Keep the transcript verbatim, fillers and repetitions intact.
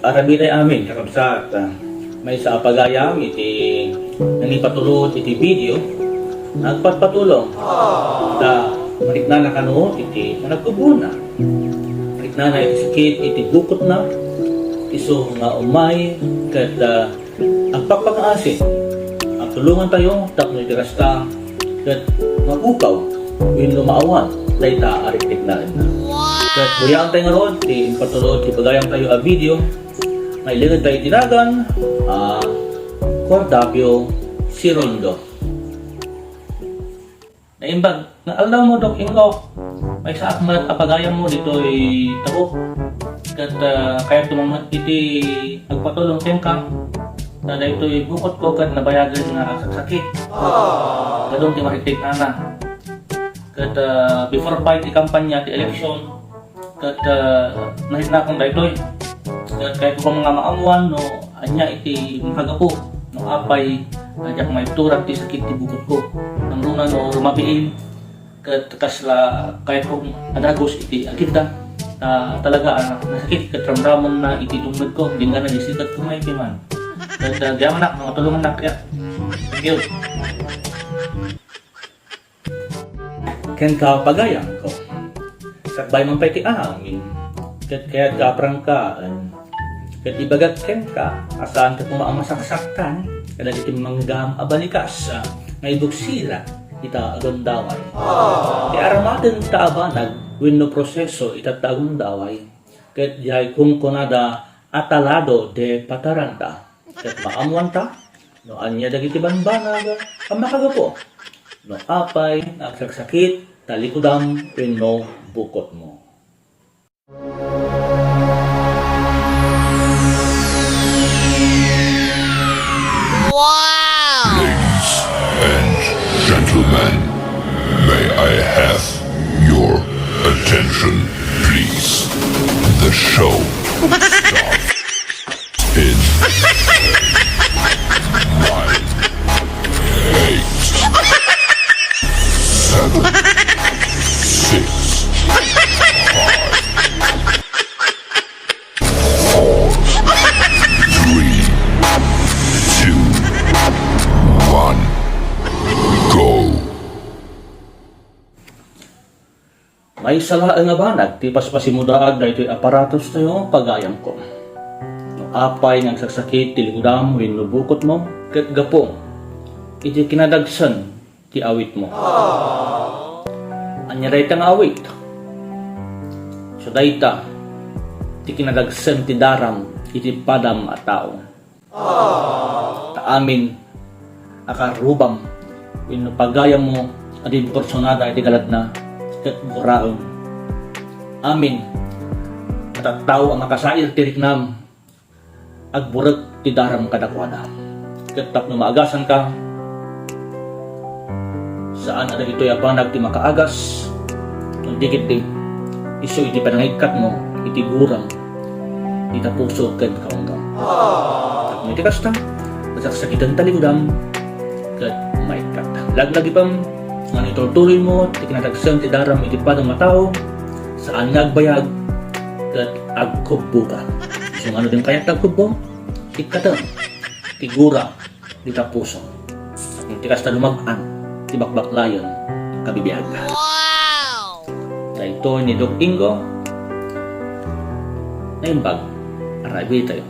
Aramiday amin, kakabsat, ah, maysa a pagayam iti nangipatulod iti video, nagpatpatulong. Ta, mariknana kano iti panagkubbona. Mariknana iti sakit iti bukotna, isu nga umay ket, ah, agpakpakaasi. Agtulongantayo tapno iti kasta ket mapukaw wenno maawan dayta a rikrik na. Ket buyaentayo ngarud ti impatulod ti pagayamtayo a video nga ilingedtayo iti nagan a Cordapio Sirondo. Naimbag nga aldawmo, Doc Ingo. Maysaak met a pagayammo ditoy Tabuk. Ket, ah, kayatko met iti agpatulong kenka. Ta daytoy bukotko ket nabayagen nga agsaksakit. Kadun ti marikrik na. Ket, ah, before pa iti kampanya ti eleksyon, ket, ah, nariknakon daytoy. Ket kayatko nga maammuan no ania iti makagapu, no apay nga diak maiturak ti sakit ti bukotko. Nangruna no rumabiin, ket kasla kayatko a dagus iti agidda. Ta talaga a nasakit ket ramramenna iti tungmedko, dingganan isikatko maipay man. Ket, ah, agyamannak no matulongannak kayat. Thank you. Kenka, pagayamko. Sakbay man pay ti amin, ket kayatka a prangkaen. Ket ibagak kenka a saanka koma a masaksaktan kadagiti manggam a balikas, ah, nga ibuksirak ita a gundaway. Ti aramaten ta a banag wenno proseso ita ta a gundaway, ket diay kunkunada a talado de pataranta. Ket maammuanta no ania dagiti bambanag a makagapu no apay nga agsaksakit ta likudam wenno bukotmo. Ladies and gentlemen, may I have your attention, please? The show will start in nine, eight, seven, six, five, four, three, two, one, go. Maysa laeng a banag ti paspasimudaag daytoy aparatostayo, pagayamko. No apay nga agsaksakit ti likudam wenno bukotmo, ket gapu iti kinadagsen ti awitmo. Ania dayta nga awit? Isu dayta ti kinadagsen ti daram iti padam a tao. Ta amin a karrubam wenno pagayammo a dimporsonada iti galadna ket guraem. Amin a tattao a makasair ti riknam, agburek ti daram kadakuada. Ket tapno maagasanka, saan a dagitoy a banag ti makaagas, no di ketdi isu iti panangikkatmo iti gurang ita puso ken kaunggam. Tapno iti kasta, saksakiten ta likudam ket maikkat. Laglagipem nga no iturturoymo ti kinadagsen ti daram iti padam a tao, saan nga agbayag ket agkubboka. Isu nga no di kayat agkubbo, ikkatem ti gura dita puso. Iti kasta, lumag-an ti bakbaklayen a kabibiag. Daytoy ni Doc Ingo. Naimbag, aramidayo.